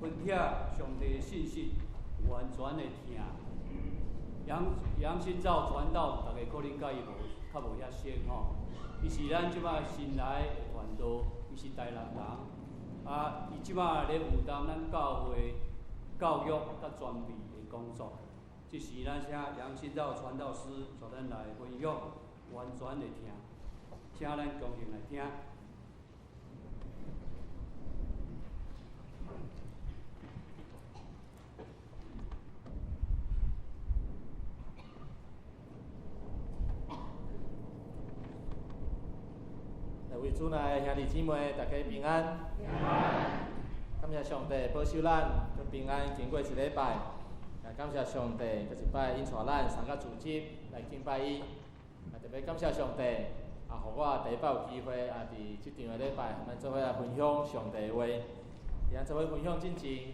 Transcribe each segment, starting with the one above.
分享上帝的信息，完全的疼。楊楊新照傳道，大家可能佮伊無較無遐熟吼。伊是咱這擺新來的傳道，伊是台南人。啊，伊這擺咧負擔咱教會教育佮傳媒的工作。這時咱請楊新照傳道師帶咱來分享，完全的疼，請咱共同來聽。各位主內兄弟姊妹，大家平安。感謝上帝保守咱，閣平安經過一禮拜。也感謝上帝，閣一擺𪜶帶咱三個組織來敬拜伊。也特別感謝上帝，啊，予我第一擺有機會啊，佇這場的禮拜，咱做伙來分享上帝的話。佇咱做伙分享之前，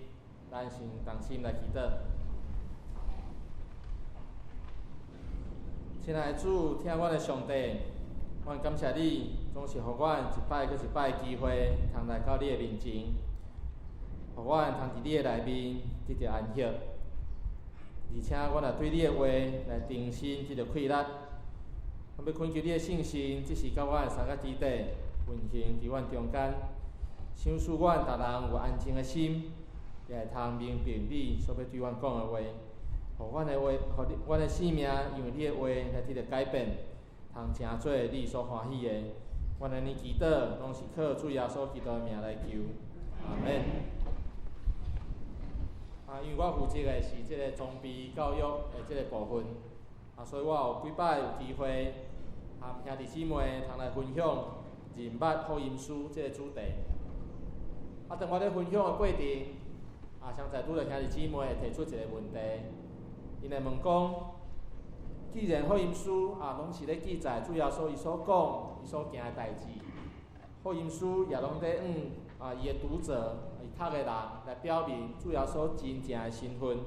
咱先同心來祈禱。親愛的主，疼阮的上帝，阮感謝你，總是予阮一擺閣一擺的機會，通來到你的面前，予阮通佇你的內面得著安息。而且，阮也對你的話來重新得著氣力。阮欲懇求你的聖神，這時佮阮三個之地運行佇阮中間，賞賜阮逐人有安靜的心，也會通明白你所欲對阮講的話。予阮的話，予阮的生命因為你的話來得著改變，通成做你所歡喜的。阮按呢祈禱，攏是靠主耶穌基督的名來求，阿們。啊，因為我負責的是這个裝備教育的這个部分，啊，所以我有幾擺有機會，和兄弟姊妹通來分享認捌福音書這个主題。啊，當我咧分享的過程，啊，相在拄著兄弟姊妹會提出一個問題，𪜶會問講：既然福音書啊，攏是咧記載主耶穌伊所講、伊所行的代誌，福音書也攏咧向啊伊的讀者、伊讀的人來表明主耶穌真正的身份。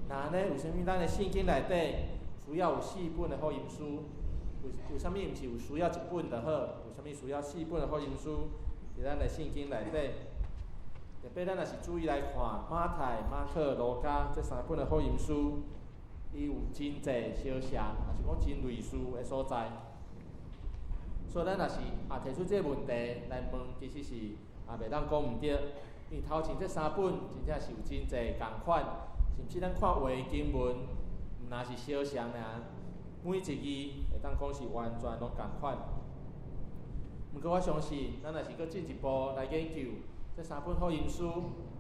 那按呢，為啥物咱的聖經內底需要有四本的福音書？為為啥物毋是有需要一本就好？為啥物需要四本的福音書佇咱的聖經內底？特別咱若是注意來看馬太、馬可、路加這三本的福音書，伊有真濟相像，抑是講真類似的所在。所以咱若是啊提出這个問題來問，其實是也袂當講毋對，因為頭前這三本真正是有真濟仝款，甚至咱看話經文，毋但是相像爾，每一字會當講是完全攏仝款。毋過我相信，咱若是閣進一步來研究這三本福音書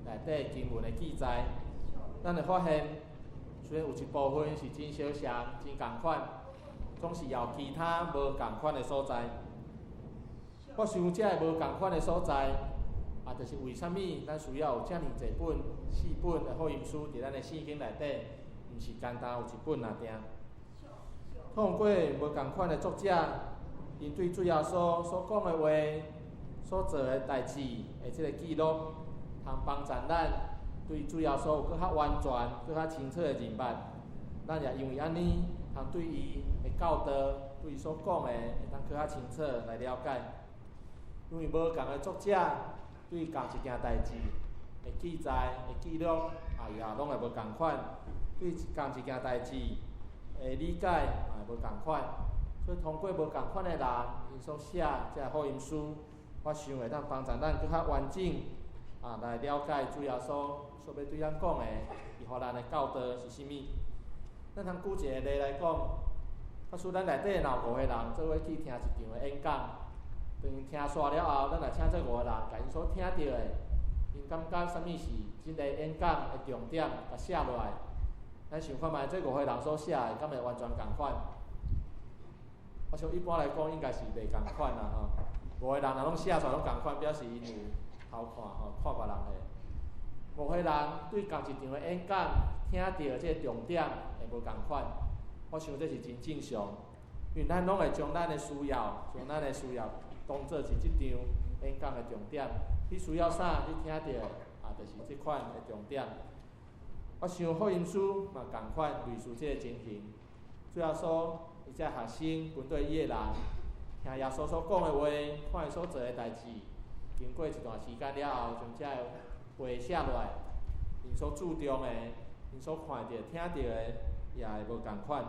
內底經文的記載，咱會發現，雖然有一部分是真相像、真仝款，總是有其他無仝款的所在。我想這个無仝款的所在，啊，就是為啥物咱需要有遮爾濟本、四本的福音書佇咱的聖經內底，毋是簡單有一本爾定。透過無仝款的作者，𪜶對主耶穌所講的話、所做的代誌的這个記錄，通幫助咱對主耶穌有閣較完全、閣較清楚的認捌。咱也因為按呢，通對伊的教導、對伊所講的，會當閣較清楚來了解。因為無仝的作者對仝一件代誌的記載、的記錄，啊，也攏會無仝款；對仝一件代誌的理解，嘛會無仝款。所以通過無仝款的人，𪜶所寫這个福音書，我想會當幫助咱閣較完整啊來了解主耶穌所欲對咱講的，伊予咱的教導是啥物。咱通舉一個例來講，假使咱內底若有五個人做伙去聽一場的演講，當𪜶聽煞了後，咱來請這五個人，共𪜶所聽著的，𪜶感覺啥物是這个演講的重點，共寫落來。咱想看覓，這五個人所寫的，敢會完全仝款？我想一般來講，應該是袂仝款啦吼。五個人若攏寫出來攏仝款，表示𪜶有偷看吼，看別人的。五個人對仝一場的演講聽著這個重點會無仝款，我想這是真正常，因為咱攏會將咱的需要，將咱的需要當做是這場演講的重點。你需要啥，你聽著啊，就是這款的重點。我想福音書嘛仝款類似這个情形。主耶穌伊這學生跟綴伊的人，聽耶穌所講的話，看伊所做的代誌，經過一段時間了後，將這个話寫落來，𪜶所注重的、𪜶所看著、聽著的，也會無仝款。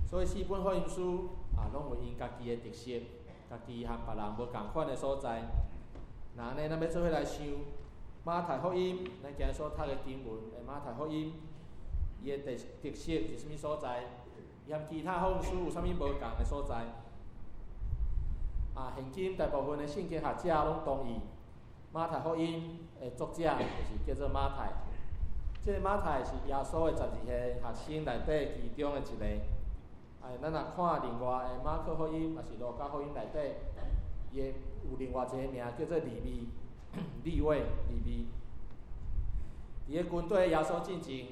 所以四本福音書啊，攏有𪜶家己的特色，家己和別人無仝款的所在。若按呢，咱欲做伙來想馬太福音，咱今日所讀的經文的馬太福音，伊的特色是啥物所在？伊和其他福音書有啥物無仝的所在？啊，現今大部分的聖經學者攏同意，馬太福音的作者就是叫做馬太。這個馬太是耶穌的12個學生內底其中的一個。哎，咱若看另外的馬可福音，抑是路加福音內底，伊會有另外一個名叫做利未，利未，利未。佇咧軍隊耶穌進前，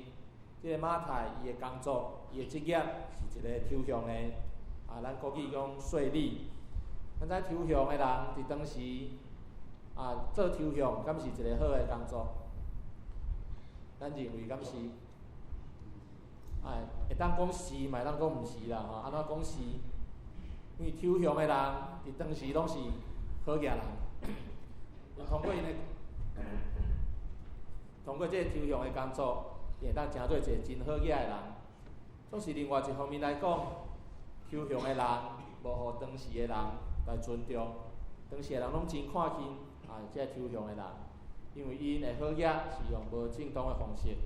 這個馬太伊的工作，伊的職業是一個抽象的，啊，咱國語講稅吏。咱知抽象的人佇當時啊，做抽象敢是一個好的工作？咱認為敢是？哎，會當講是，嘛會當講毋是啦吼。按怎講是？因為抽象的人佇當時攏是好額人，通過這個抽象的工作，伊會當成做一個真好額的人。總是另外一方面來講，抽象的人無予當時的人來尊重，當時的人攏真看輕啊，這個抽象的人，因為𪜶的好額是用無正當的方式。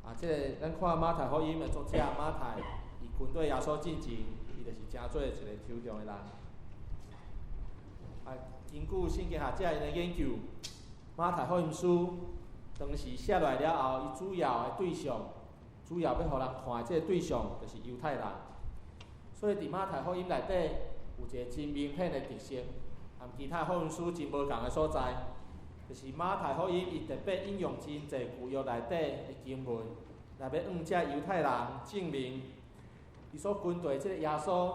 啊，這個咱看馬太福音的作者馬太，伊跟綴耶穌進前，伊就是成做一個抽象的人。啊，根據聖經學者𪜶的研究，馬太福音書當時寫落來了後，伊主要的對象，主要欲予人看的這個對象，就是猶太人。所以佇馬太福音內底有一個真明顯的特色，和其他福音書真無仝的所在，就是馬太福音伊特別引用真濟舊約內底的經文，來欲向這猶太人證明，伊所跟隨這個耶穌，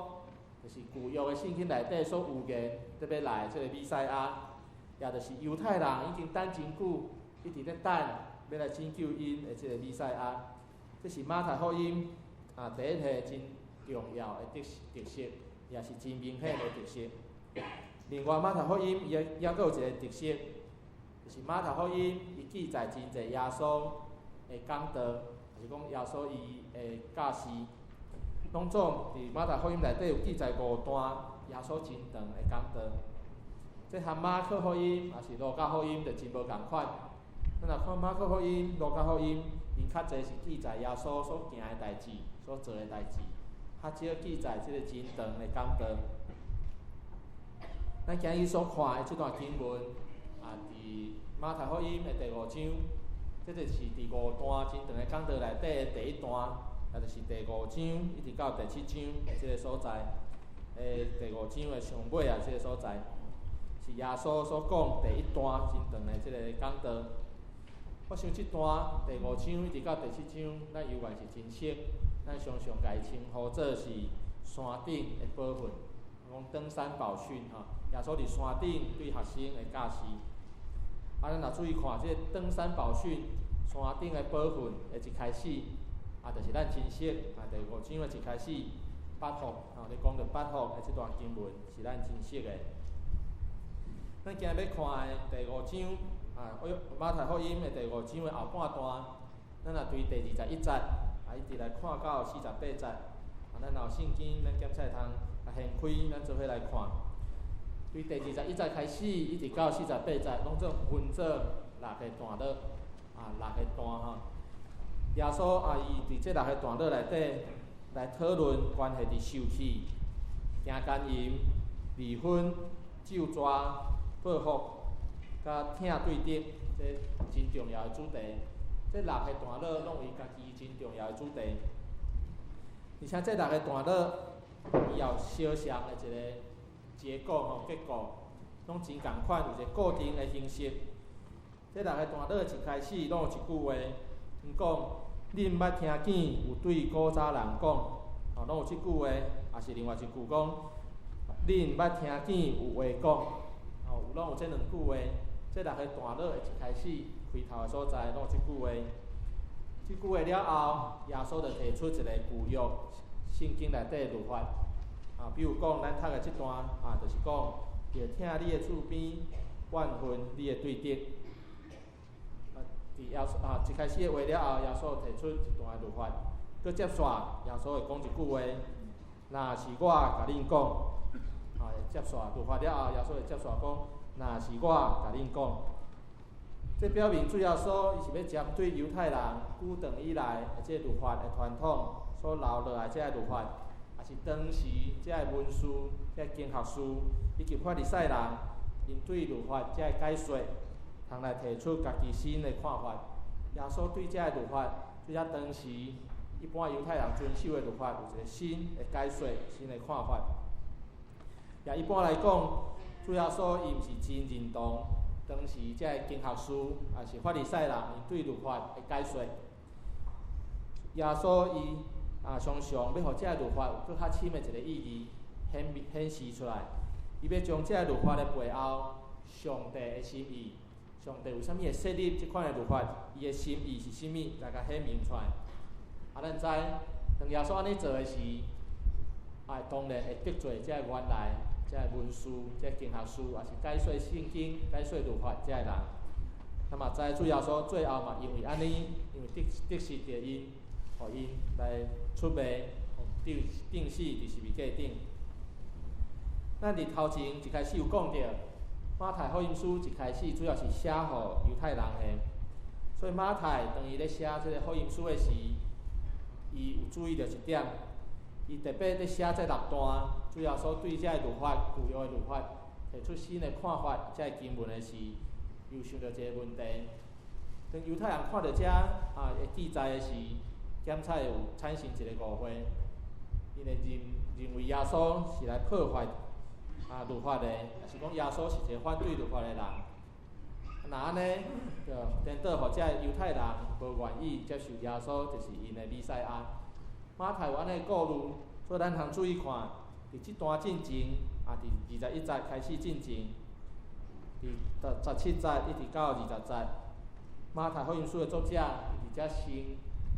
就是舊約的聖經內底所預言特別來的這個彌賽亞，也就是猶太人已經等真久，一直咧等欲來拯救𪜶的這個彌賽亞。這是馬太福音啊第一個真重要的特色，也是真明顯的特色。另外，馬太福音伊猶閣有一個特色，就是馬太福音伊記載真濟耶穌的講道，抑是講耶穌伊的教示，攏總佇馬太福音內底有記載五段耶穌真長的講道。這和馬可福音抑是路加福音就真無仝款。咱若看馬可福音、路加福音，𪜶較濟是記載耶穌所行的代誌、所做的代誌，較少記載這個真長的講道。咱今日所看的這段經文，啊，佇馬太福音的第五章，這就是佇五段真長的講道內底的第一段，也就是第五章一直到第七章的這個所在，第五章的上尾啊，這個所在，是耶穌所講第一段真長的這個講道。我想這段第五章一直到第七章，咱猶原是真熟，咱常常共伊稱呼做是山頂的寶訓，講登山寶訓吼，耶穌佇山頂對學生的教示。啊，咱若注意看這個登山寶訓，山頂的寶訓的一開始，啊，就是咱真熟啊，第五章的一開始，八福啊，咧講著八福的這段經文是咱真熟的。咱今日欲看的第五章啊，馬太福音的第五章的後半段，咱若對第21節啊，一直來看到48節，啊，咱若有聖經，咱檢冊通啊掀開，咱做伙來看。對第21節開始，一直到48節，攏總分做六個段落，啊，六個段吼。耶穌啊，伊佇這六個段落內底來討論關係佇受氣、行姦淫、離婚、咒詛、報復、佮疼對敵，這真重要的主題。這六個段落攏有伊家己真重要的主題，而且這六個段落伊也有相像的一個結構吼，結構攏真仝款，有一個固定的形式。這六個段落一開始攏有一句話，伊講：恁捌聽見有對古早人講，吼，攏有這句話，抑是另外一句講：恁捌聽見有話講，吼，有攏有這兩句話。這六個段落的一開始開頭的所在，攏有這句話。這句話了後，耶穌就提出一個舊約聖經內底的律法。啊，比如講，咱讀的這段啊，就是講，著疼你的厝邊，怨恨你的對敵。佇耶穌啊，一開始的話了後，耶穌提出一段的律法，閣接續耶穌會講一句話：若是我共恁講，啊，接續律法了後，耶穌會接續講：若是我共恁講。這表明主耶穌伊是欲針對猶太人古長以來的這律法的傳統所留落來這个律法，也是當時這个文士、這个經學士以及法利賽人，𪜶對律法這个解說，通來提出家己新的看法。耶穌對這个律法，對遮當時一般猶太人遵守的律法，有一个新的解說、新的看法。也一般來講，主耶穌伊毋是真認同當時這个經學士，抑是法利賽人，𪜶對律法的解說。耶穌伊啊，常常欲予這個律法有閣較深的一个意義顯顯示出來。伊欲將這个律法的背後，上帝的心意，上帝為啥物會設立這款的律法，伊的心意是啥物，來共顯明出來。啊，咱知，當耶穌按呢做的時，啊，當然會得罪這個原來這个文士、這個經學士，抑是解說聖經、解說律法這个人。咱嘛知主耶穌最後嘛，因為按呢，因為得得失著𪜶，予𪜶來出賣，釘釘死佇十字架頂。咱佇頭前一開始有講著，馬太福音書一開始主要是寫予猶太人的，所以馬太當伊咧寫這个福音書的時，伊有注意著一點，伊特別咧寫這六段，主耶穌對這个律法、舊約的律法提出新的看法，這个經文的時，又想著一个問題。當猶太人看著這啊的記載的時，檢查會有產生一个誤會，𪜶會認認為耶穌是來破壞啊律法的，抑是講耶穌是一个反對律法的人。若按呢，就顛倒予這个猶太人無願意接受耶穌，就是𪜶的彌賽亞。馬太有按呢顧慮，所以咱通注意看，佇這段進前，啊，佇21節開始進前，佇十七節一直到20節，馬太福音書的作者伊佇遮先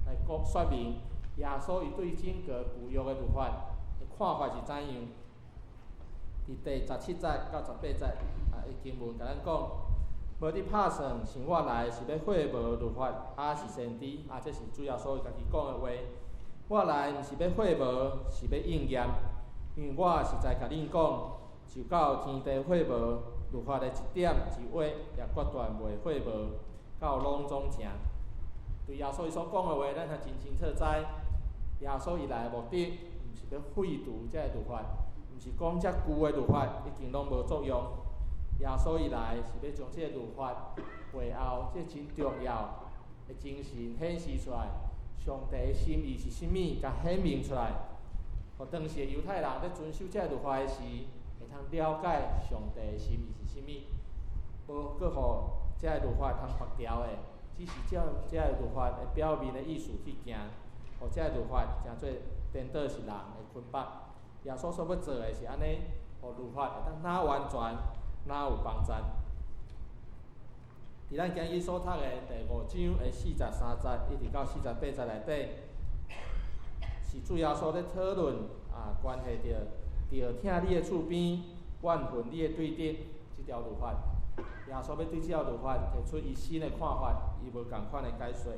來講說明耶穌伊對整個舊約的律法的看法是怎樣。佇第17節到18節啊，伊經文共咱講，無你拍算，想我來是欲廢無律法，抑是先知，啊，這是主耶穌伊家己講的話。我來毋是欲廢無，是欲應驗。因為我實在共恁講，就到天地廢無，律法的一點一畫也決斷袂廢無，到攏總成。對耶穌伊所講的話，咱還真清楚知。耶穌伊來的目的，毋是欲廢除這个律法，毋是講這舊的律法已經攏無作用。耶穌伊來是欲將這个律法背後這真重要的精神顯示出來，上帝的心意是啥物，共顯明出來，予當時的猶太人咧遵守這个律法的時，會通了解上帝的心意是啥物，無閣予這个律法通縛牢的，只是照這个律法的表面的意思去行，予這个律法成做顛倒是人的捆綁。耶穌所欲做的是按呢，予律法會當若完全，若有幫贊。佇咱今日所讀的第五章的43節一直到48節內底，是主耶穌咧討論啊，關係著著疼你的厝邊，怨恨你的對敵這條律法。耶穌欲對這條律法提出伊新的看法，伊無仝款的解說。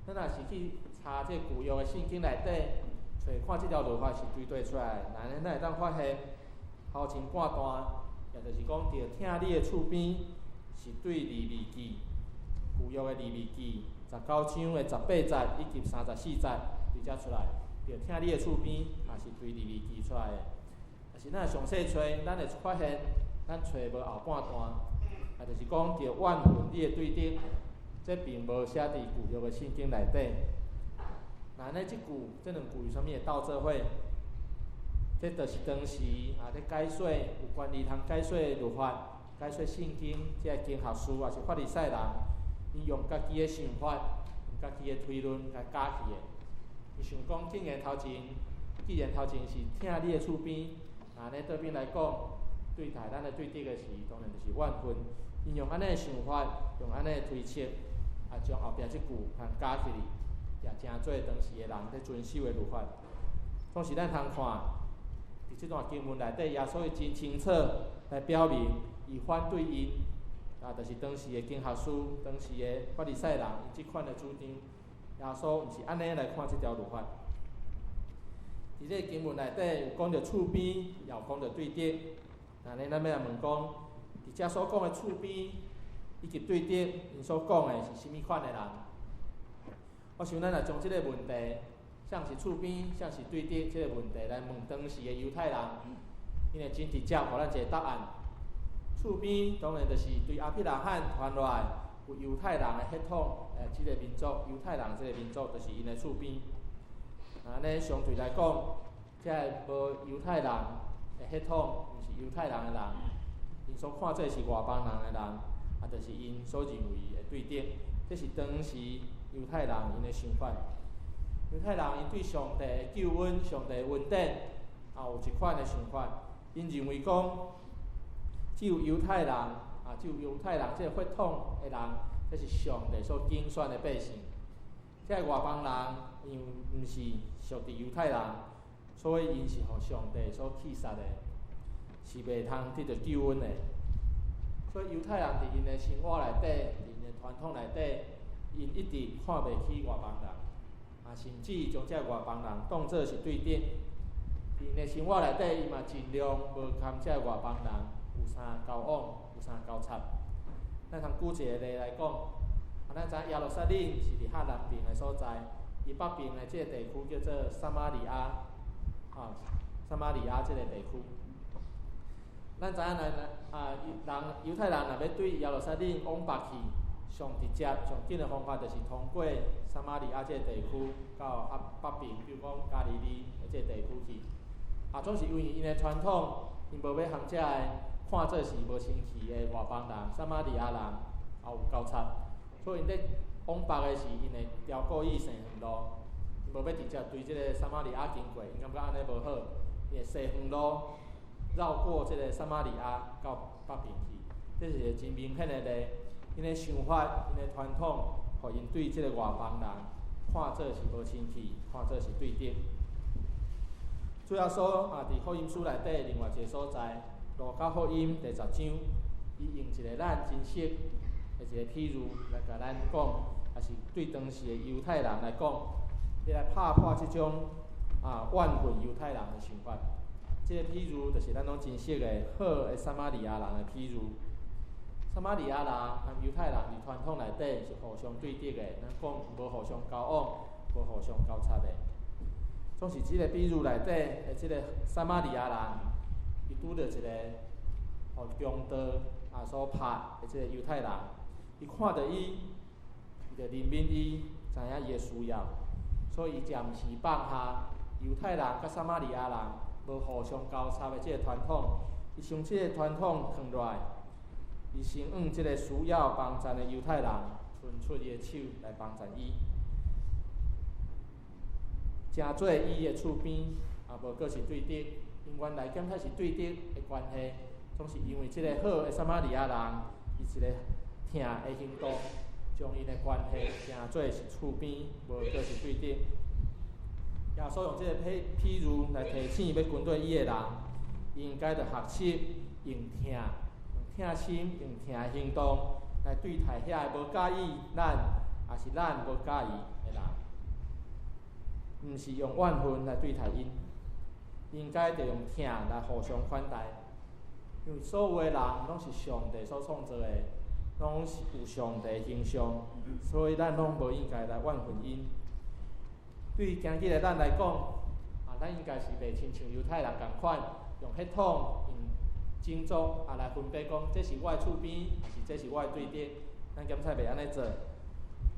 咱若是去查這舊約的聖經內底，揣看這條律法是對佗出來，按呢咱會當發現頭前半段，也就是講著疼你的厝邊，是對利未記舊約的利未記19章的18節以及34節佇遮出來，著疼你的厝邊，也是對利未記出來的。但是咱若詳細揣，咱會發現咱揣無後半段，也就是講著怨恨你的對敵，這並無寫佇舊約的聖經內底。那按呢，這句這兩句有啥物會鬥做伙？這就是當時啊，咧解說有權利通解說律法、解說聖經，這个經學士抑是法利賽人，𪜶用家己的想法、用家己的推論來加去的。伊想講，既然頭前是疼你的厝邊，按呢倒邊來講，對待咱的對敵的時，當然就是怨恨。𪜶用按呢的想法，用按呢的推測，啊，將後壁這句通加起去，也成做當時的人咧遵守的律法。總是咱通看，佇這段經文內底，耶穌伊真清楚來表明，伊反對𪜶，啊，就是當時的經學師、當時的法利賽人，𪜶這款的主張。耶穌毋是按呢來看這條律法。佇這个經文內底有講著厝邊，也有講著對敵。按呢，咱欲來問講，佇遮所講的厝邊以及對敵，𪜶所講的是啥物款的人？我想咱若將這个問題，啥是厝邊，啥是對敵，這个問題來問當時的猶太人，𪜶會真直接予咱一个答案。厝邊當然就是對亞伯拉罕傳落來有猶太人的血統，這个民族，猶太人這个民族就是𪜶的厝邊。按呢相對來講，這个無猶太人的血統，毋是猶太人的人，𪜶所看做是外邦人的人，啊，就是𪜶所認為的對敵。這是當時猶太人𪜶的想法。猶太人𪜶對上帝的救恩、上帝的恩典，也有一款的想法。𪜶認為講，只有猶太人，啊，只有猶太人這个血統的人，這是上帝所揀選的百姓。這个外邦人，因為毋是屬佇猶太人，所以𪜶是予上帝所棄殺的，是袂通得著救恩的。所以猶太人佇𪜶的生活內底，佇𪜶的傳統內底，𪜶一直看袂起外邦人，啊，甚至將這外邦人當做是對敵。佇𪜶的生活內底，伊嘛盡量無佮這外邦人有啥交往，有啥交插。咱通舉一个例來講，啊，咱知影耶路撒冷是佇較南爿的所在，伊北爿的這个地區叫做撒瑪利亞，啊，撒瑪利亞這个地區。咱知影咱啊，人猶太人若欲對耶路撒冷往北去，上直接、上緊的方法就是通過撒瑪利亞這个地區到啊北爿，比如講加利利的這个地區去。啊，總是因為𪜶的傳統，𪜶無欲和這个看做是無清氣的外邦人、撒瑪利亞人也有交插，所以𪜶咧往北的時，𪜶會調過去西遠路，𪜶無欲直接對這个撒瑪利亞經過，𪜶感覺按呢無好，𪜶會西遠路繞過這个撒瑪利亞到北爿去。這是一个真明顯的例，𪜶的想法、𪜶的傳統，予𪜶對這个外邦人看做是無清氣，看做是對敵。主耶穌啊，佇福音書內底另外一个所在，路加福音第10章，伊用一個咱真熟的一個譬喻來共咱講，也是對當時的猶太人來講，欲來拍破這種啊怨恨猶太人的想法。這個譬喻就是咱攏真熟的好的撒瑪利亞人的譬喻。撒瑪利亞人和猶太人佇傳統內底是互相對敵的，咱講無互相交往，無互相交插的。總是這個比喻內底的這個撒瑪利亞人，伊拄著一個予強盜啊所拍的這個猶太人，伊看著伊，伊就憐憫伊，知影伊的需要，所以伊暫時放下猶太人佮撒瑪利亞人無互相交插的這個傳統，伊將這個傳統囥落來，伊先向這個需要幫贊的猶太人伸出伊的手來幫贊伊。成做伊的厝邊，啊，無閣是對敵。𪜶原來感覺是對敵的關係，總是因為這个好的撒瑪利亞人，伊一个疼的行動，將𪜶的關係成做是厝邊，無閣是對敵。耶穌用這个譬喻來提醒欲跟綴伊的人，應該著學習用疼、用疼心、用疼的行動來對待遐个無佮意咱，抑是咱無佮意的人。毋是用怨恨來對待𪜶，應該著用疼來互相款待。因為所有的人攏是上帝所創造的，攏是有上帝形象，所以咱攏無應該來怨恨𪜶。對今日的咱來講，啊，咱應該是袂親像猶太人仝款，用血統、用種族啊來分別講，這是我的厝邊，抑是這是我的對敵。咱檢採袂按呢做。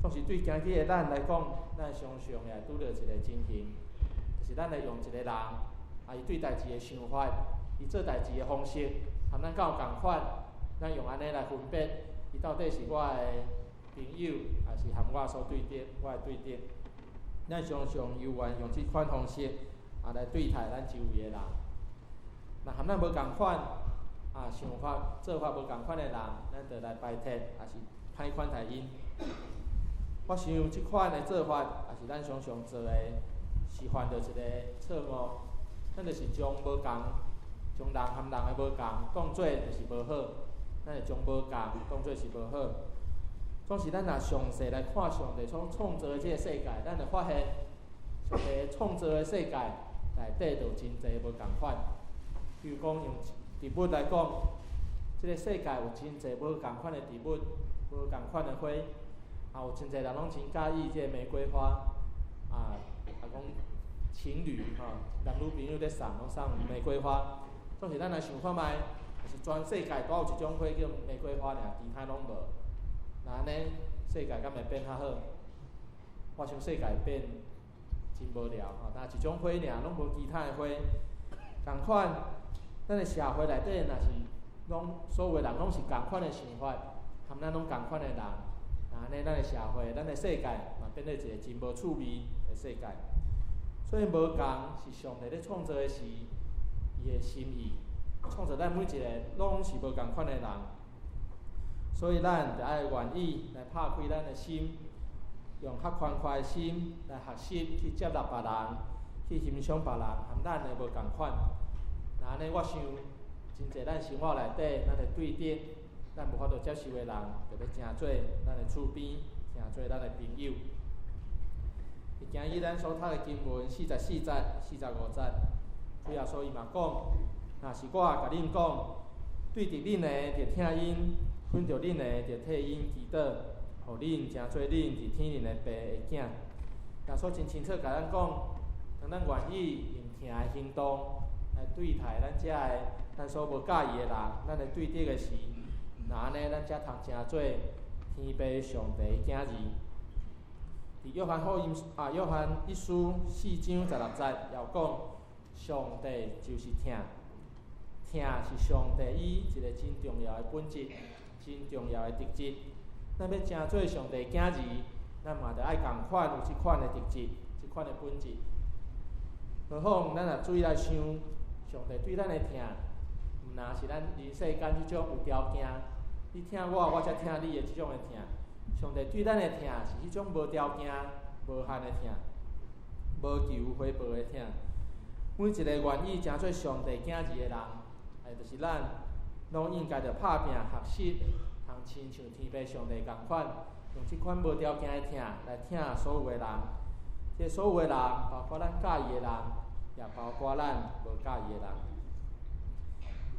總是對今日的咱來講，咱常常會拄著一个情形，就是咱會用一個人，啊，伊對代誌的想法，伊做代誌的方式，和咱敢有仝款，咱用按呢來分別，伊到底是我的朋友，抑是和我所對敵，我的對敵。咱常常猶原用這款方式啊來對待咱周圍的人。若和咱無仝款，啊，想法做法無仝款的人，咱就來排斥，抑是歹款待𪜶。我想這款的做法，也是咱常常做的，是犯著一个錯誤。咱就是將無仝，將人和人的無仝當做就是無好。咱會將無仝當做是無好。總是咱若詳細來看上帝所創造的這个世界，咱會發現上帝創造的世界內底就有真濟無仝款。比如講用植物來講，這个世界有真濟無仝款的植物，無仝款的花，啊，有真濟人攏真佮意這个玫瑰花，啊，講情侶吼，男女朋友咧送攏送玫瑰花。總是咱來想看覓，就是全世界都有一種花叫玫瑰花爾，其他攏無。那按呢，世界敢會變較好？我想世界變真無聊吼，焦一種花爾，攏無其他的花。仝款，咱的社會內底若是攏所有的人攏是仝款的想法，含咱攏仝款的人，那按呢，咱的社會、咱的世界嘛變做一个真無趣味的世界。所以無仝是上帝咧創造的時，伊的心意，創造咱每一个攏是無仝款的人。所以咱著愛願意來拍開咱的心，用較寬闊的心來學習去接納別人，去欣賞別人，含咱的無仝款。那按呢，我想真濟咱生活內底，咱的對敵，咱無法度接受的人，著欲成做咱的厝邊，成做咱的朋友。佇今日咱所讀的經文44節、45節，主耶穌伊嘛講：若是我共恁講，對敵恁的，著疼𪜶；反著恁的，著替𪜶祈禱，予恁成做恁佇天靈的爸的囝。耶穌真清楚共咱講，當咱願意用疼的行動來對待咱遮个咱所無佮意的人，咱的對敵的時，那按呢，咱才通成做天父上帝的囝兒。佇約翰福音啊，約翰一書4章16節也有講，上帝就是疼，疼是上帝伊一个真重要的本質，真重要的特質。咱欲成做上帝囝兒，咱嘛著愛仝款有這款的特質，這款的本質。何況咱若注意來想，上帝對咱的疼，毋若是咱人世間彼種有條件，你疼我，我才疼你的這種的疼。上帝對咱的疼是彼種無條件、無限的疼，無求回報的疼。每一个願意成做上帝囝兒的人，就是咱，攏應該著拍拚學習，通親像天父上帝仝款，用這款無條件的疼來疼所有的人。這所有的人，包括咱佮意的人，也包括咱無佮意的人。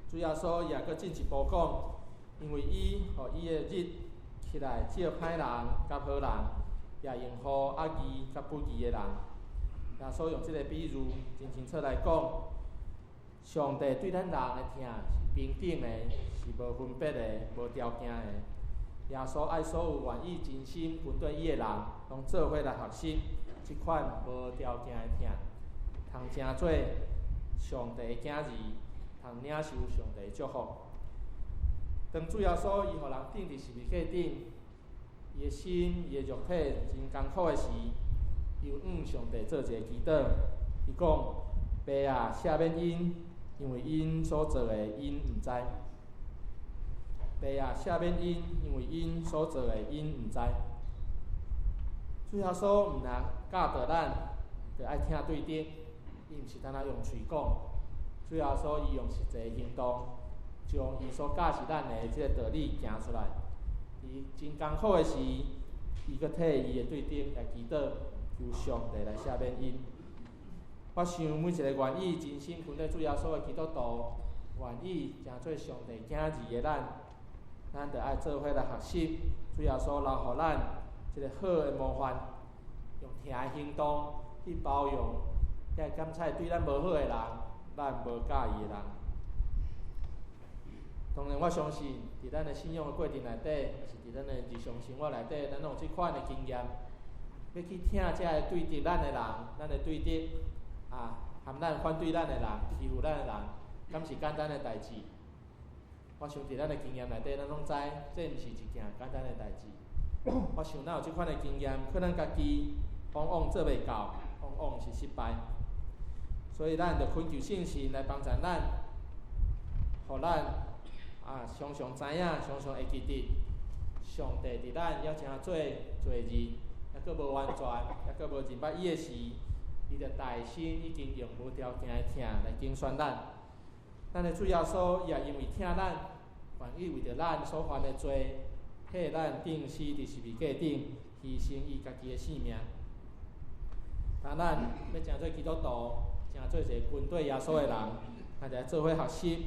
主耶穌也閣進一步講，因為伊予伊的日起來照歹人佮好人，也用雨壓義佮不義的人。耶穌用這个比喻真清楚來講，上帝對咱人的疼是平等的，是無分別的、無條件的。耶穌愛所有願意真心跟綴伊的人，攏做伙來學習這款無條件的疼，通成做上帝的囝兒，通領受上帝的祝福。當主耶穌伊予人釘佇十字架頂，伊的心、伊的肉體真艱苦的時，伊有向上帝做一個祈禱。伊講：爸啊，赦免𪜶，因為𪜶所做的，𪜶毋知。爸啊，赦免𪜶，因為𪜶所做的，𪜶毋知。主耶穌毋但教導咱，著愛疼對敵，伊毋是單單用喙講，主耶穌伊用實際行動，將伊所教示咱的這个道理行出來。伊真艱苦的時，伊閣替伊的對敵來祈禱，求上帝來赦免𪜶。我想每一个願意真心跟綴主耶穌的基督徒，願意成做上帝囝兒的咱，咱著愛做伙來學習主耶穌留予咱這个好的模範，用疼的行動去包容遐敢採對咱無好的人，咱無佮意的人。當然，我相信，佇咱的信仰的過程內底，抑是佇咱的日常生活內底，咱攏有這款的經驗，欲去疼這个對敵咱的人，咱的對敵啊，含咱反對咱的人，欺負咱的人，敢是簡單的代誌？我想佇咱的經驗內底，咱攏知，這毋是一件簡單的代誌。我想咱有這款的經驗，可能家己往往做袂到，往往是失敗。所以咱著懇求聖神來幫助咱，予咱啊常常知影，常常會記得，上帝佇咱猶成做罪人，猶閣無完全，猶閣無認捌伊的時，伊就大心已經用無條件的疼來揀選咱。咱的主耶穌也因為疼咱，願意為著咱所犯的罪，替咱釘死佇十字架頂，犧牲伊家己的性命。當咱欲成做基督徒，成做一个跟綴耶穌的人，咱就愛做伙學習，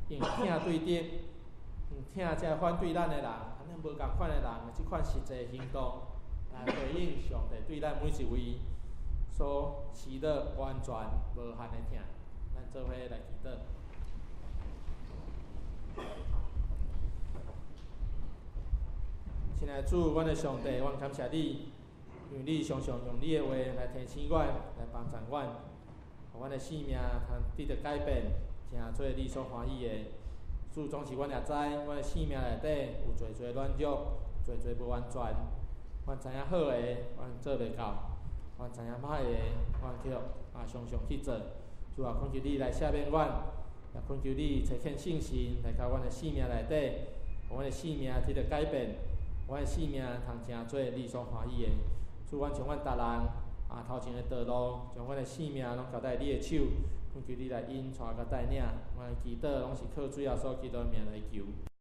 用疼對敵，用疼這反對咱的人，和咱無仝款的人，這款實際行動，來回應上帝對咱每一位所施的完全無限的疼。咱做伙來祈禱。親愛的主，阮的上帝，阮感謝你，因為你常常用你的話來提醒阮，來幫助阮，予阮的生命通得著改變，成做你所歡喜的。主，總是阮也知，阮的生命內底有濟濟軟弱，濟濟無完全。阮知影好的，阮做袂到；阮知影歹的，阮卻常常去做。主啊，懇求你來赦免阮，也懇求你差遣聖神來到阮的生命內底，予阮的生命得著改變，阮的生命通成做你所歡喜的。主，阮將阮逐人頭前的道路，將阮的生命攏交代你的手，懇求你來引帶佮帶領。阮的祈禱攏是靠主耶穌基督的名來求。